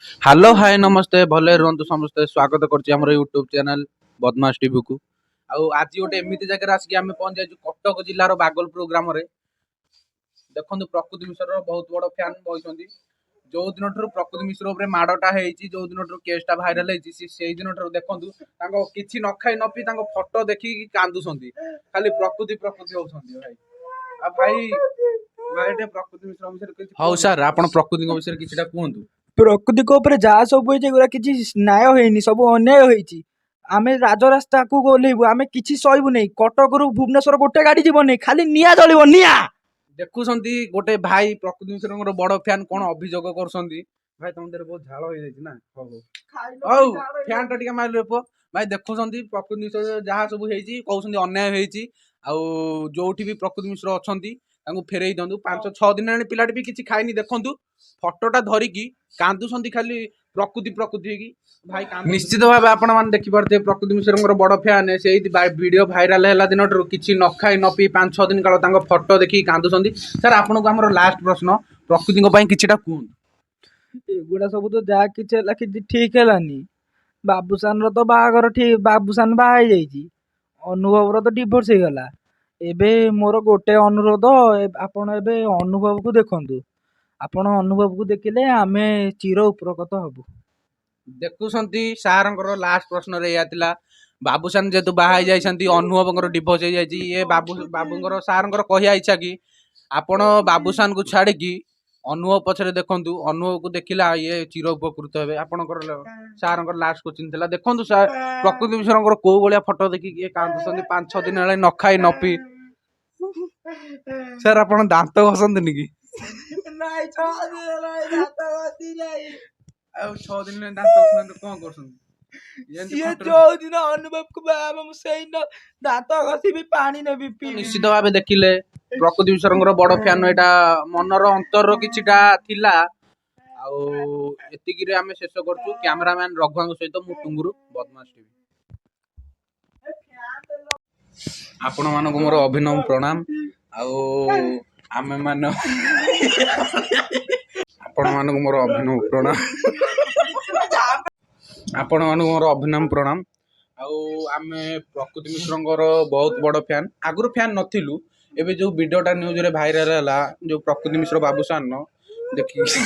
Hello, ହାଏ, ନମସ୍ତେ, ଭଲରେ ରୁହନ୍ତୁ ସମସ୍ତେ। ସ୍ୱାଗତ କରୁଛି ଆମର ୟୁଟ୍ୟୁବ ଚ୍ୟାନେଲ ବଦମାସ ଟିଭିକୁ। ଆଉ ଆଜି ଗୋଟେ ଏମିତି ଜାଗାରେ ଆସିକି ଆମେ ପହଞ୍ଚି ଯାଇଛୁ, କଟକ ଜିଲ୍ଲାର ବାଗଲପୁର ଗ୍ରାମରେ। ଦେଖନ୍ତୁ, ପ୍ରକୃତି ମିଶ୍ରର ବହୁତ ବଡ ଫ୍ୟାନ୍ ବସିଛନ୍ତି। ଯୋଉ ଦିନଠାରୁ ପ୍ରକୃତି ମିଶ୍ର ଉପରେ ମାଡ଼ଟା ହେଇଛି, ଯୋଉ ଦିନଠାରୁ କେସ୍ଟା ଭାଇରାଲ ହେଇଛି, ସେ ସେଇ ଦିନଠାରୁ ଦେଖନ୍ତୁ ତାଙ୍କ କିଛି ନ ଖାଇ ନ ପିଇ ତାଙ୍କ ଫଟୋ ଦେଖିକି କାନ୍ଦୁଛନ୍ତି, ଖାଲି ପ୍ରକୃତି ପ୍ରକୃତି ହଉଛନ୍ତି ଭାଇ। ଆଉ ଭାଇ, ଭାଇ, ଟିକେ ପ୍ରକୃତି ମିଶ୍ର ବିଷୟରେ କିଛି। ହଉ ସାର୍, ଆପଣ ପ୍ରକୃତିଙ୍କ ବିଷୟରେ କିଛିଟା କୁହନ୍ତୁ। ପ୍ରକୃତିଙ୍କ ଉପରେ ଯାହା ସବୁ ହେଇଛି, ଏଗୁଡ଼ା କିଛି ନ୍ୟାୟ ହେଇନି, ସବୁ ଅନ୍ୟାୟ ହେଇଛି। ଆମେ ରାଜରାସ୍ତାକୁ ଓହ୍ଲେଇବୁ, ଆମେ କିଛି ସହିବୁ ନାହିଁ। କଟକରୁ ଭୁବନେଶ୍ୱର ଗୋଟେ ଗାଡ଼ି ଯିବନି, ଖାଲି ନିଆଁ ଜଳିବ, ନିଆଁ। ଦେଖୁଛନ୍ତି, ଗୋଟେ ଭାଇ ପ୍ରକୃତି ମିଶ୍ରଙ୍କର ବଡ ଫ୍ୟାନ୍ କଣ ଅଭିଯୋଗ କରୁଛନ୍ତି। ଭାଇ, ତମ ଦେହରେ ବହୁତ ଝାଳ ହେଇଯାଇଛି ନା? ହଉ ହଉ ହଉ, ଫ୍ୟାନ୍ ଟା ଟିକେ ମାରିଲେ ପୁଅ। ଭାଇ, ଦେଖୁଛନ୍ତି, ପ୍ରକୃତି ମିଶ୍ର ଯାହା ସବୁ ହେଇଛି, କହୁଛନ୍ତି ଅନ୍ୟାୟ ହେଇଛି। ଆଉ ଯୋଉଠି ବି ପ୍ରକୃତି ମିଶ୍ର ଅଛନ୍ତି, ତାଙ୍କୁ ଫେରେଇ ଦିଅନ୍ତୁ। 5-6 ଦିନ ହେଲାଣି ପିଲାଟି ବି କିଛି ଖାଇନି। ଦେଖନ୍ତୁ, ଫଟୋଟା ଧରିକି କାନ୍ଦୁଛନ୍ତି ଖାଲି ପ୍ରକୃତି ପ୍ରକୃତି ହେଇକି ଭାଇ। ନିଶ୍ଚିତ ଭାବେ ଆପଣ ମାନେ ଦେଖିପାରୁଥିବେ, ପ୍ରକୃତି ମିଶ୍ରଙ୍କର ବଡ ଫ୍ୟାନ୍ ସେଇ ଭିଡିଓ ଭାଇରାଲ ହେଲା ଦିନଠାରୁ କିଛି ନ ଖାଇ ନ ପିଇ 5-6 ଦିନ କାଳ ତାଙ୍କ ଫଟୋ ଦେଖିକି କାନ୍ଦୁଛନ୍ତି। ସାର୍, ଆପଣଙ୍କୁ ଆମର ଲାଷ୍ଟ ପ୍ରଶ୍ନ, ପ୍ରକୃତିଙ୍କ ପାଇଁ କିଛିଟା କୁହନ୍ତୁ। ଏଗୁଡ଼ା ସବୁ ତ ଯାହା କିଛି ହେଲା, କିଛି ଠିକ ହେଲାନି। ବାବୁସାନର ତ ବାହାଘର ଠିକ, ବାବୁସାନ ବାହା ହେଇଯାଇଛି। ଅନୁଭବର ତ ଡିଭୋର୍ସ ହେଇଗଲା। ଏବେ ମୋର ଗୋଟେ ଅନୁରୋଧ, ଆପଣ ଏବେ ଅନୁଭବକୁ ଦେଖନ୍ତୁ। ଆପଣ ଅନୁଭବକୁ ଦେଖିଲେ ଆମେ ଚିର ଉପକୃତ ହବୁ। ଦେଖୁଛନ୍ତି, ସାରଙ୍କର ଲାଷ୍ଟ ପ୍ରଶ୍ନରେ ଏଇଆ ଥିଲା। ବାବୁସାନ ଯେହେତୁ ବାହା ହେଇଯାଇଛନ୍ତି, ଅନୁଭବଙ୍କର ଡିଭୋର୍ସ ହେଇଯାଇଛି, ଇଏ ବାବୁ ବାବୁଙ୍କର ସାରଙ୍କର କହିବା ଇଚ୍ଛା କି ଆପଣ ବାବୁସାନକୁ ଛାଡ଼ିକି ଅନୁଭବ ପଛରେ ଦେଖନ୍ତୁ। ଅନୁଭବକୁ ଦେଖିଲା ଇଏ ଚିର ଉପକୃତ ହେବେ। ଆପଣଙ୍କର ସାରଙ୍କର ଲାଷ୍ଟ କୋଶ୍ଚିନ୍ ଥିଲା। ଦେଖନ୍ତୁ ସାର୍, ପ୍ରକୃତି ମିଶ୍ରଙ୍କର କୋଉ ଭଳିଆ ଫଟୋ ଦେଖିକି ଇଏ କାନ୍ଦୁଛନ୍ତି 5-6 ଦିନ ହେଲାଣି ନ ଖାଇ ନ ପିଇ। ସାର୍, ଆପଣ ଦାନ୍ତ ଘଷନ୍ତିନି କି? ନାଇଁ, 6 ଦିନ ହେଲାଣି ଦାନ୍ତ ଘଷି ନାହିଁ। ଆଉ 6 ଦିନ ହେଲାଣି ଦାନ୍ତ ଘଷୁନାହାନ୍ତି, କଣ କରୁଛନ୍ତି ଏମିତି? ସିଏ ଫଟୋ ଯୋଉଦିନ ଅନୁଭବକୁ ବାହା ହବ, ମୁଁ ସେଇଦିନ ଦାନ୍ତ ଘଷିବି, ପାଣି ନେବି, ପିଇବି। ନିଶ୍ଚିତ ଭାବେ ଦେଖିଲେ, ପ୍ରକୃତି ମିଶ୍ରଙ୍କର ବଡ ଫ୍ୟାନ, ଏଇଟା ମନର ଅନ୍ତରର କିଛିଟା ଥିଲା। ଆଉ ଏତିକିରେ ଆମେ ଶେଷ କରୁଛୁ। କ୍ୟାମେରାମ୍ୟାନ ରଘୁଆଙ୍କ ସହିତ ମୁଁ ଟୁଙ୍ଗୁରୁ, ବଦମାସ ଟିଭି। ଆପଣମାନଙ୍କୁ ମୋର ଅଭିନବ ପ୍ରଣାମ। ଆଉ ଆମେ ମାନେ ଆପଣମାନଙ୍କୁ ମୋର ଅଭିନବ ପ୍ରଣାମ। ଆପଣମାନଙ୍କୁ ମୋର ଅଭିନବ ପ୍ରଣାମ। ଆଉ ଆମେ ପ୍ରକୃତି ମିଶ୍ରଙ୍କର ବହୁତ ବଡ଼ ଫ୍ୟାନ୍। ଆଗରୁ ଫ୍ୟାନ୍ ନଥିଲୁ। ଏବେ ଯୋଉ ଭିଡ଼ିଓଟା ନ୍ୟୁଜ୍ରେ ଭାଇରାଲ ହେଲା, ଯୋଉ ପ୍ରକୃତି ମିଶ୍ର ବାବୁସାନର ଦେଖିକି